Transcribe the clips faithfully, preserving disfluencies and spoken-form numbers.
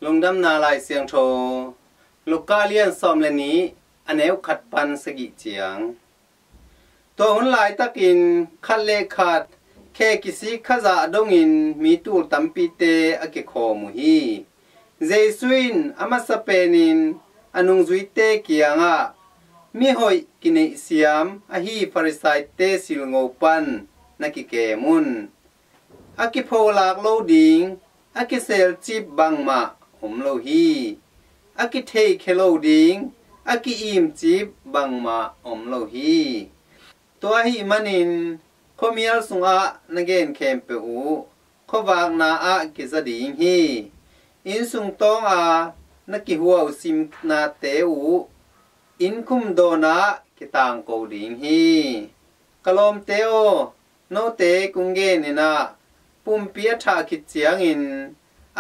Lungdamna Lai Siangtho, Luka lian sawm le nih, a neu khat pan sagih ciang. Tua hun laitakin khat le khat khe kisik khazah dongin mi tul tampite a kikhawm uh hi. Jesu in a masa penin a nungzuite kiangah, "Mihoih kineihsiam ahi Farisaite silngo pan na kikem un. A kipholak lo ding, a kiselcip bangmah om lo hi. A kitheikhia lo ding, a ki-imcip bangmah om lo hi. Tua ahih manin khuamial sungah na gen khempeuh uh khuavakna ah kiza ding hi. Inn sung tawnga na kihuausimnate uh inn khumdawnah kitangko ding hi. Ka lawmte aw, note kong genin ah, pumpi a thah khit ciangin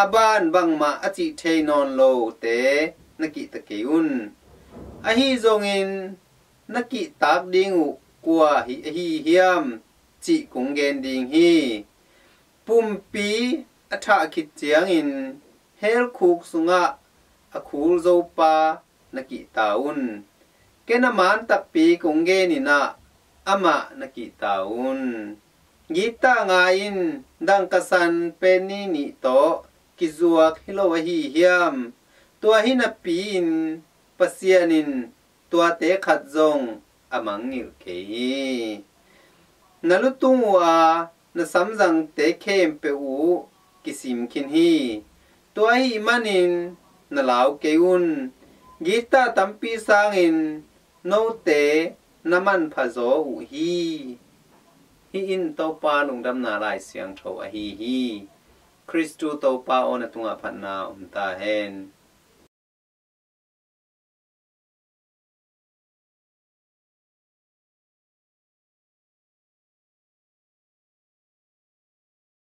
a ban bangmah a cih thei nawn lote na kihta kei un. Ahi zongin na kihtak ding uh kua hi ahi hiam, cih kong gen ding hi. Pumpi a thah khit ciangin helkhuk sungah a khul zopa na kihta un. Ken a man takpi kong genin ah, amah na kihta un. Gitta ngai in dangkasan penni nih tawh kizuak hi lo ahi hiam? Tua hi napi-in Pasian in tuate khat zong a mangngilh kei hi. Na lutung uh a na samzangte khempeuh uh kisim khin hi. Tua ahih manin na lau kei un. Gitta tampi sangin note na manpha zaw uh hi." Hih in Topa Lungdamna Lai Siangtho ahi hi. Khristu Topa aw, na tungah phatna om ta hen.